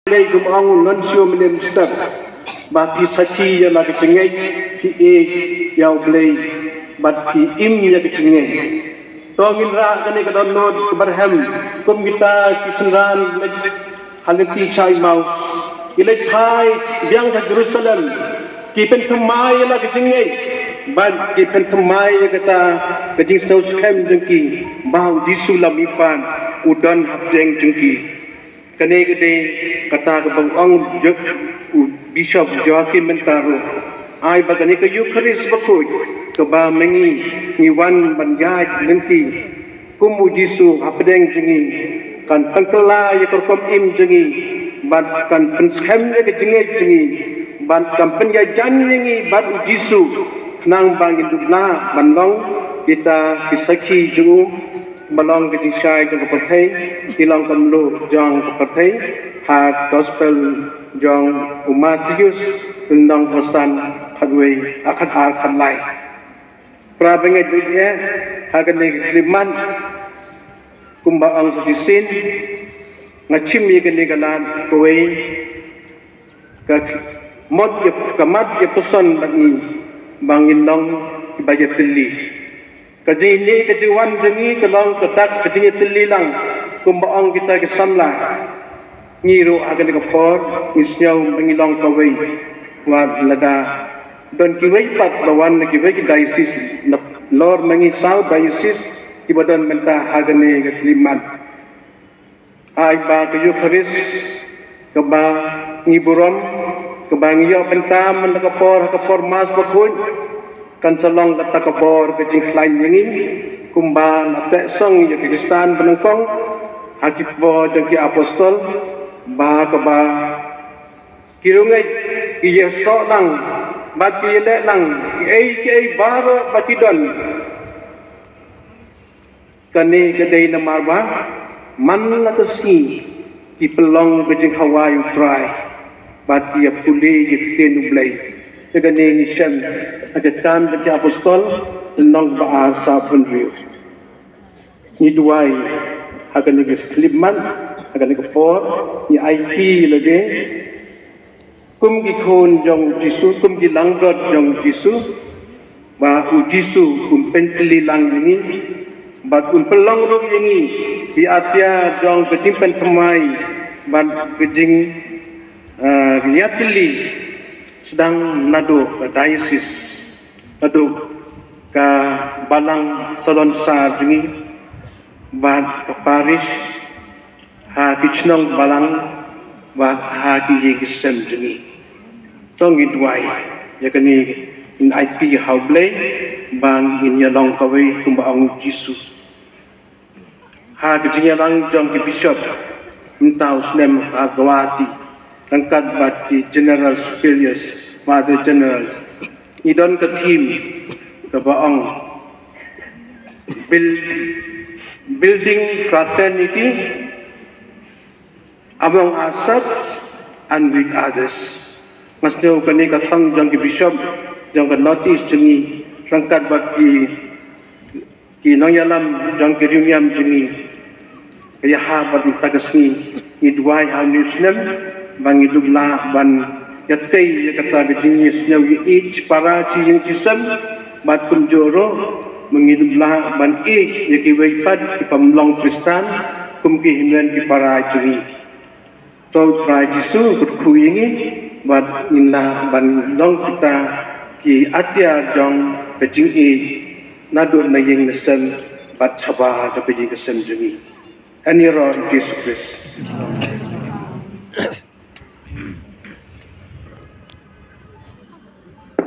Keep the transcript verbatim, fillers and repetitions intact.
Blei, kum ong u nuncio Mylliem Step, ba phi sakhi ïa la ka jingngeit, phi ïeit ïa U Blei bad phi im ïa ka jingngeit. To ngin rah kane ka download kaba rhem, kum kita ki synran leit ha lynti sha Emmaus, ki leit phai biang sha Jerusalem, ki pynthymmai ïa la ka jingngeit bad ki pynthymmai ïa kata ka jingsngew skhem jong ki ba U Jisu Lammipan u don hapdeng jong ki. Kane ka dei kata kaba ong u Bishop Joachim mynta ruh, ai ba kane ka Eukharist bakhuid kaba ma ngi ngi wan ban ïaid lynti kum U Jisu hapdeng jong ngi, kan pynkylla ïa ka rukom im jong ngi bad kan pynskhem ïa ka jingngeit jong ngi bad kan pynïajan ïa ngi bad U Jisu, khnang ba ngin dup lah ban long kita ki sakhi jong u. Ba long ka jingshai jong ka pyrthei, ki long ka mluh jong ka pyrthei, ha gospel jong u Mathaios, lynnong kaba san, khatwei, ah, khatar, khatlai. Para bangeit, eh, ha kane ka khyllipmat, kumba ong sa shisien, nga shim ïa kane ka lad kawei, ka mot ïa, ka mat ïa pyrshang bad ngi ba ngin long kiba ïatylli. Ka jingïaid ka jingwan jong ngi ka long ka dak ka jingïatylli lang, kumba ong kita ki samla. Ngi ruh ha kane ka por ngi sngew ba ngi long kawei. Wat lada don kiwei pat ba wan na kiwei ki diocese, nalor ma ngi saw diocese kiba don mynta ha kane ka khyllipmat. Ai ba ka Eukharist kaba ngi burom, kaba ngi ïoh bynta man la ka por ha ka por Mass bakhuid, kan sa long kata ka bor ka jingkhlaiñ ïa ngi, kumba la teh song ïa ki Khristan banyngkong ha ki por jong ki apostol, ba kaba ki rungeit ki ïasoh lang bad ki ïaleh lang kiei kiei baroh ba ki don. Kane ka dei namar ba man la ka sngi ki pynlong ka jingkhawai U Trai bad ki ïa pule ïa ka ktien U Blei. Te kane ngi shem ha ka Kam jong ki Apostol, lynnong ba ar, saw phew hynriew. Ngi duwai ha kane ka khyllipmat, ha kane ka por, ngi aiti lade kum ki khun jong U Jisu, kum ki langbrot jong U Jisu, ba U Jisu un pyntylli lang ïa ngi bad un pynlong ruh ïa ngi ki atiar jong ka jingpynthymmai bad ka jing, eh, ïatylli, sdang naduh ka diocese, naduh ka balang salonsar jong ngi bad ka parish, ha ki chnong balang bad ha ki ïing ki sem jong ngi. To ngin duwai ïa kane, ngin aiti ha U Blei ba ngin ïa long kawei kumba ong U Jisu. Ha ka jingïalang jong ki bishop mynta u snem ha Guwahati, ryngkat bad ki General Superiors, Mother Generals, ngi don ka theme kaba ong build, building fraternity among ourselves and with others. Nga sngew kane ka thong jong ki bishop jong ka North East jong ngi, ryngkat bad ki, ki nongïalam jong ki riewniam jong ngi, ka ïahap bad mynta ka sngi. Ngi duwai ha une u snem ba ngi dup lah ban ïatei ïa kata ka jingïasngew ïeit shipara shi ïing shi sem, bad kumjuh ruh ba ngi dup lah ban ïeit ïa kiwei pat kiba ym long Khristan kum ki hynmen ki para jong ngi. To U Trai Jisu kyrkhu ïa ngi bad ngin lah ban long kita ki atiar jong ka jingïeit naduh na ïing na sem bad shabar jong ka ïing ka sem jong ngi. Ïaroh Jisu Khrist.